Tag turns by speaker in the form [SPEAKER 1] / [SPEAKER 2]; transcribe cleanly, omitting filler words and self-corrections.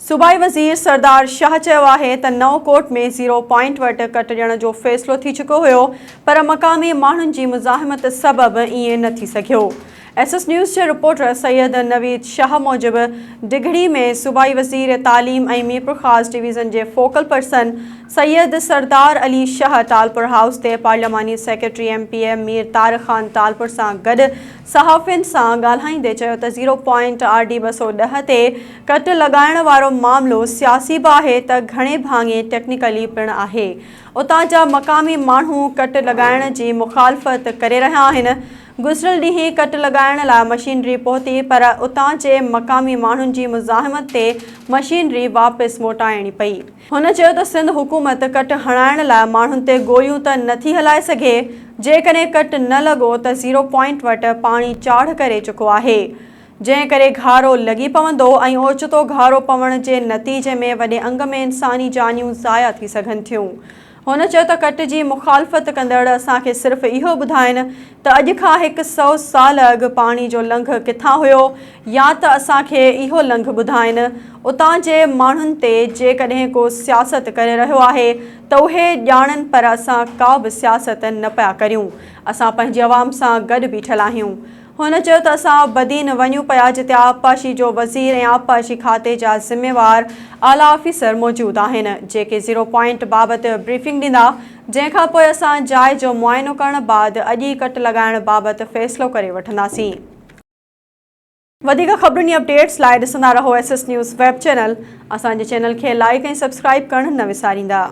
[SPEAKER 1] صوبائي وزير سردار شاهه چيو آهي ته نئون ڪوٽ ۾ زيرو پوائنٽ وٽ ڪٽ ڏيڻ جو فيصلو ٿي چڪو هيو پر مقامي ماڻهن جي مزاحمت سبب ائين نه ٿي سگهيو. ايس ايس نيوز جي رپورٽر سيد نويد شاهه موجب ڊگهڙي ۾ صوبائي وزير تعليم ۽ ميرپورخاص ڊويزن جي focal person Syed Sardar Ali Shah Talpur house تي پارلياماني secretary M P A Mir Tariq Khan Talpur سان گڏ صحافين سان ڳالهائيندي چيو ته زيرو پوائنٽ آر ڊي 210 تي ڪٽ لڳائڻ وارو معاملو سياسي به آهي ته گهڻي ڀاڱي ٽيڪنيڪلي پڻ آهي اتان جا مقامي ماڻهو ڪٽ لڳائڻ جي مخالفت ڪري رهيا آهن گذريل ڏينهن ڪٽ لڳائڻ لاء مشينري پهتي پر اتان جي مقامي ماڻهن جي مزاحمت تي مشينري واپس موٽائڻي پئي. هن چيو ته سنڌ حڪومت ڪٽ هڻائڻ لاء ماڻهن تي گوليون ته نٿي هلائي سگهي، جيڪڏهن ڪٽ نه لڳو ته زيرو پوائنٽ وٽ پاڻي چاڙهه ڪري چڪو آهي، جنهن ڪري گهارو لڳي پوندو ۽ اوچتو گهارو پوڻ جي نتيجي ۾ وڏي انگ ۾ انساني جانيون ضايع ٿي سگهن ٿيون. هن چيو ته ڪٽ جي مخالفت ڪندڙ اسان کي صرف اهو ٻڌائين ته اڄ کان هڪ سئو سال اڳ پاڻي جو لنگهه ڪٿان هيو يا ته اسان کي اهو لنگهه ٻڌائين اتان جي ماڻهن تي جيڪڏهن ڪو سياست ڪري رهيو آهي ته اهي ڄاڻن پر اسان ڪا به سياست نه پيا ڪريون اسان پنهنجي عوام سان گڏ بيٺل آهيون. هن چيو ته اسان بدين وڃون پيا جتي آبپاشي جو وزير ۽ آبپاشي کاتي جا ذميوار اعليٰ آفيسر موجود آهن جيڪي زيرو پوائنٽ بابت بريفنگ ڏيندا جنهن کان پوء اسان جاء جو معائنو ڪرڻ بعد اڄ ئي ڪٽ لڳائڻ بابت فيصلو ڪري وٺنداسين. وڌيڪ خبرن ۽ اپڊيٽس لاء ڏسندا رهو S S news web channel اسان جي چينل کي لائيڪ ۽ سبسڪرائيب ڪرڻ نه وساريندا.